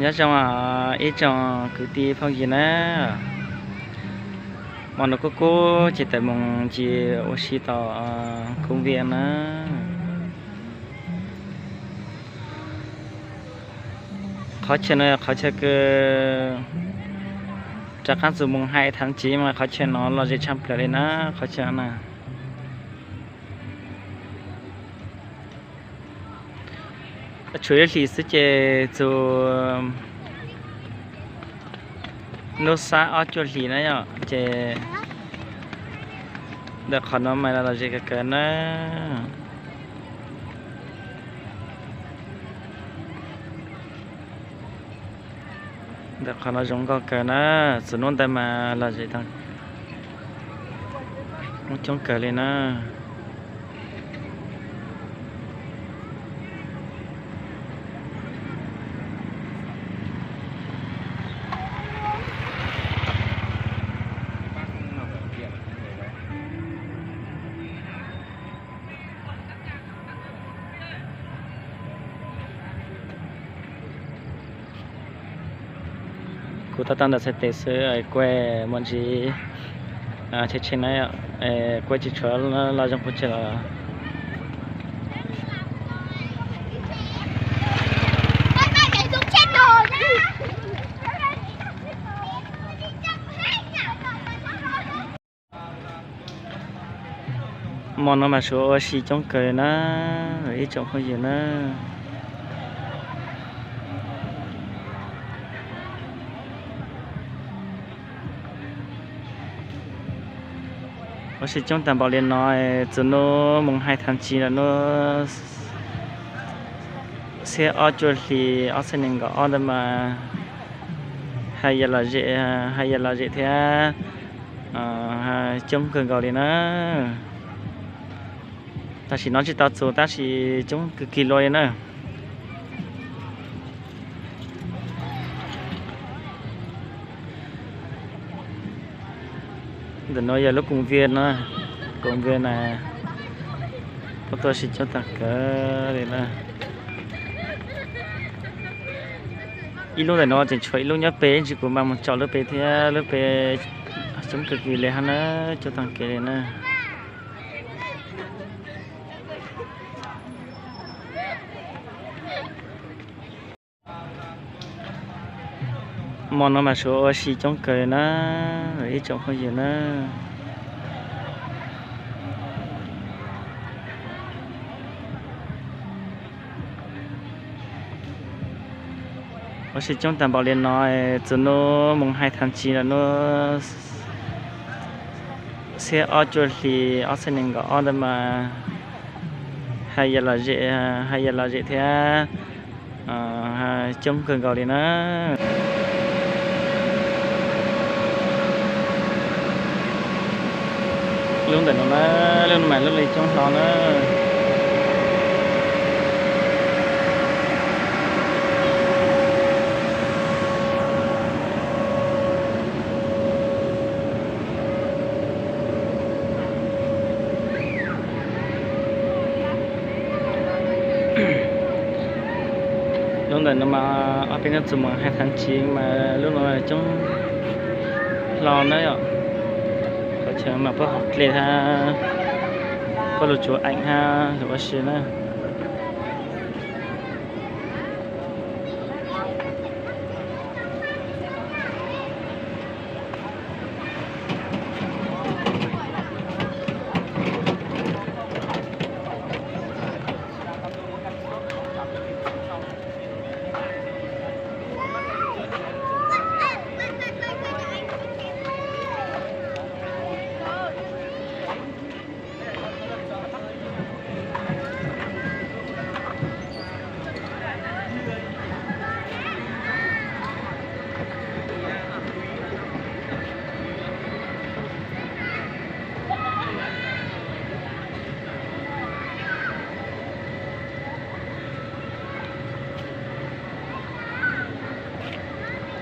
Nyob zoo ib tsoom kwv tij phooj ywg na, hmo no kuj kub ces tawm mus ncig ua si tom kub viaj na. Qhov chaw no qhov chaw kws rov qab txug moos hais thav tsiv mas qhov chaw no lom zem tshaj plaws li na, qhov chaw no. Tshuav ib hlis xwb ces txug hnub xab ob cuaj hlis na yom, ces ntawm qhov no mas lom zem kawg kawg na. Ntawm qhov no zoo nkauj kawg na, txug hnub ntawd mas lom zem coob kawg li na. Kuv tab tom ntawm txhais tes xwb, kuaj muaj ntsis tshee tshee na, kuaj tsis tshua loj zoo pes tsawg los. Hmo no mas suav ua si coob kawg na, ib tsoom phooj ywg na. Ua si coob tag npaum li no, txug hnub moos hais thav tsiv lawm, hnub xiab ob cuaj hlis ob txhiab nees nkaum ob ntawd mas haj yam lom zem, haj yam lom zem thiab coob kawg nkaus li na. Tam sim no tsis tau txug tab sis coob kawg kiag li na. Ntawm no yog lub koom viaj no, koom viaj na, tuaj ua si coob tag kawg li na. Ib lub ntawm no tseem tshuav ib lub nyob pem, ntsis kuv mam mus tsom lub pem thiab, lub pem coob kawg kiag li hab na, coob tag kev li na. Hmo no mas suav ua si coob kawg na, ib tsoom phooj ywg na. Ua si coob tag npaum li no, txug hnub moos hais thav tsiv lawm, hnub xiab ob cuaj hlis ob txhiab nees nkaum ob ntawd mas haj yam lom zem, haj yam lom zem thiab coob kawg nkaus li na. Lub ntawm no na, lub no mas lub li coob hlo na. Lub ntawm no mas ob peb hnub txug moos hais thav tsiv mas lub no coob hlo na yom. Qhov chaw mas puab hauv dlej hab, puab lug tsuav eem hab lug ua si na.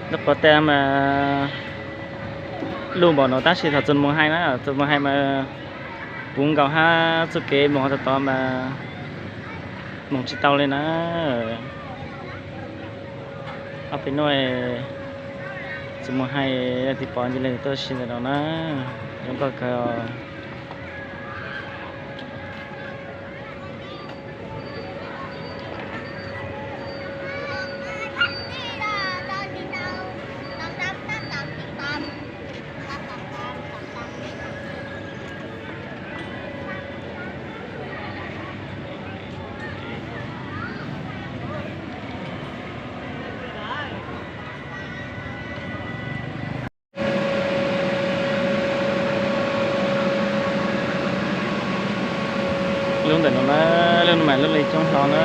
Lub qhov tag mas luj npaum no tab sis thaum txug moos hais na, txug moos hais mas puv nkaus hab txuj kev moog tod tod mas moog tsis tau li na. Ob peb hnub tsis mus hais, yog tsis pom ntsis li tuaj si ntawm no na, zoo nkauj kawg. Lub ntawm no na, lub no mas lub li coob hlo na.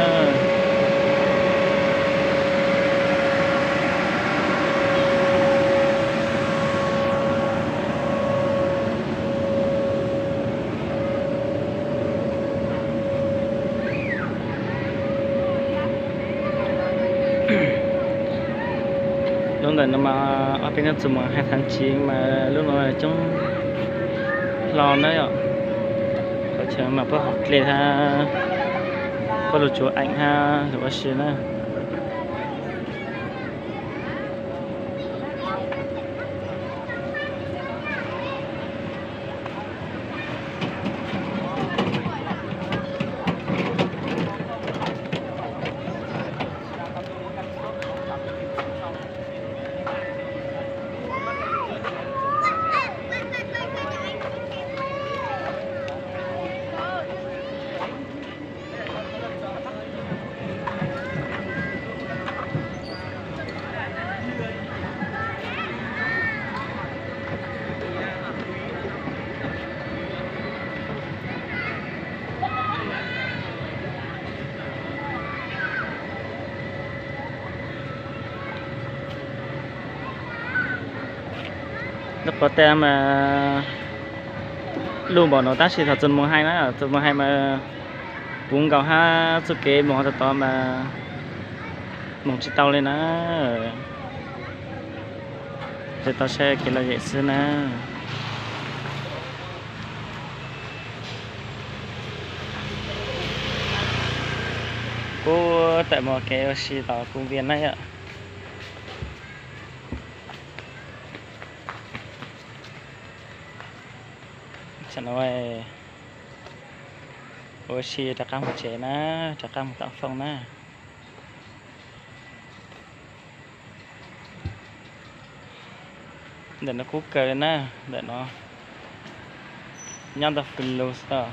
Lub ntawm no mas ob peb hnub tsis mus hais thav tsiv mas lub no coob hlo na yom. Qhov chaw mas puab hauv dlej hab puab lug tsuav eem hab lug ua si na. Lub qhov tag mas lug npaum no tab sis thaum txug moos hais na, txug moos hais mas puv nkaus hab txuj kev moog tod tod mas moog tsis tau li na. Tsuas tau saib kev lom zem xwb na. Puab tawm mus kev ua si tom koo vias na yom. Tsam no ua si rov qab mus tsev na, rov qab mus tom fooj na. Ntawm no kub kawg li na, ntawm no nyob ntau fwj lug xwb os.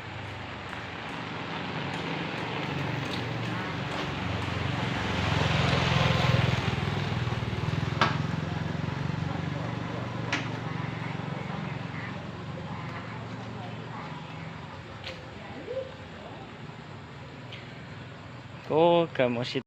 Kub kawg mus si